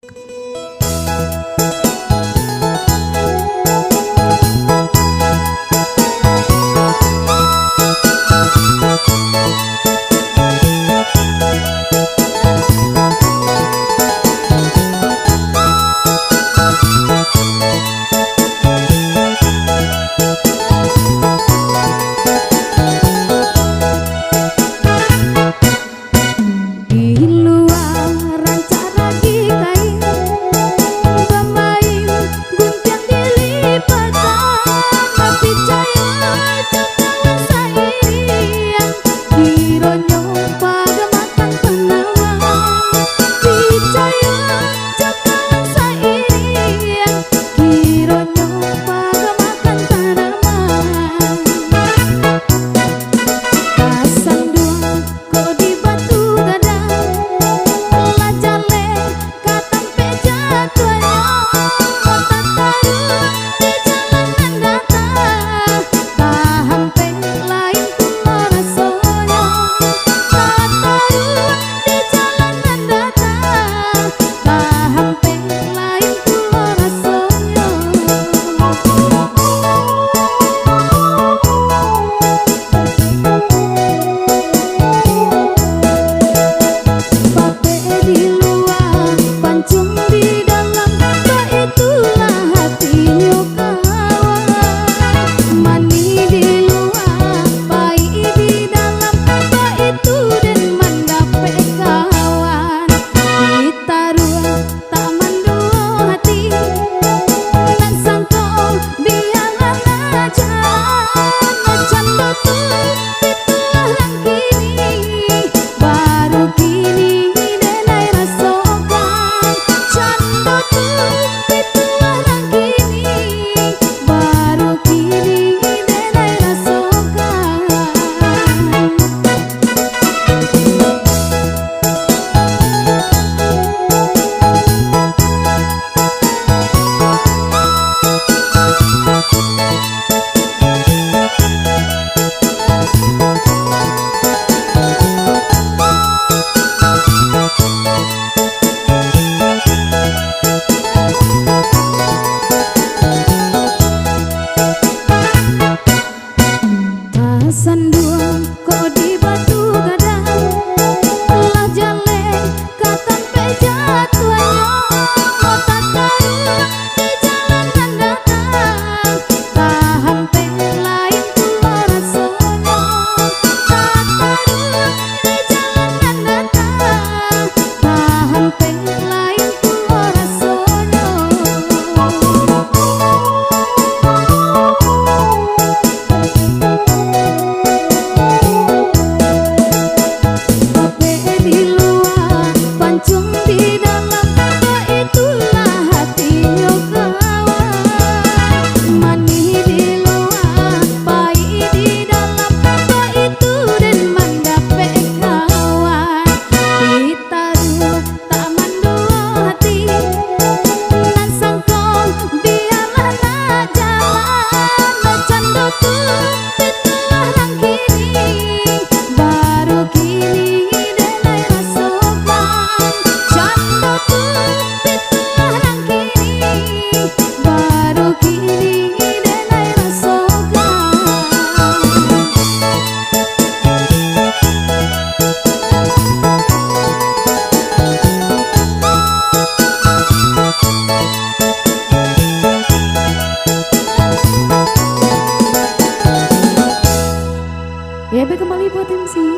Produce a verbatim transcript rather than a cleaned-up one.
Di lua rancak ragi kain, bamain guntiang dilipatan, picayo jo kawan sairiang, kironyo pagamakan tanaman, picayo jo kawan sairiang, kironyo pagamakan tanaman. Tasanduang ko di batu gadang, lah jaleh ka tampek jatuahnyo, tataruah di jalan nan data, tahampek lain pulo rasonyo, tataruah di jalan nan data, tahampek lain pulo rasonyo. Papek di lua, pancung di dalam, baitulah hatinyo kawan. Manih di lua, paik di dalam, baitu den mandapek kawan. Ditaruah tak manduo hati, nan sangko bialah nan jalan. Cando tu pituah rang kini, baru kini denai rasokan. Cando tu pituah rang kini, baru kini denai rasokan. Tasanduang ko di batu gadang, lah jaleh ka tampek jatuahnyo, tataruah di jalan nan data, tahampek lain pulo rasonyo, tataruah di jalan nan data, tahampek lain pulo rasonyo. Papek di lua, pancung di dalam, baitulah hatinyo kawan. Manih di lua, paik di dalam, baitu den mandapek kawan. Ditaruah tak manduo hati, nan sangko bialah nan jalan. Cando tu pituah rang kini, baru kini denai rasokan. Cando tu pituah rang kini, baru kini denai rasokan. Ya, baik, kembali buat M C.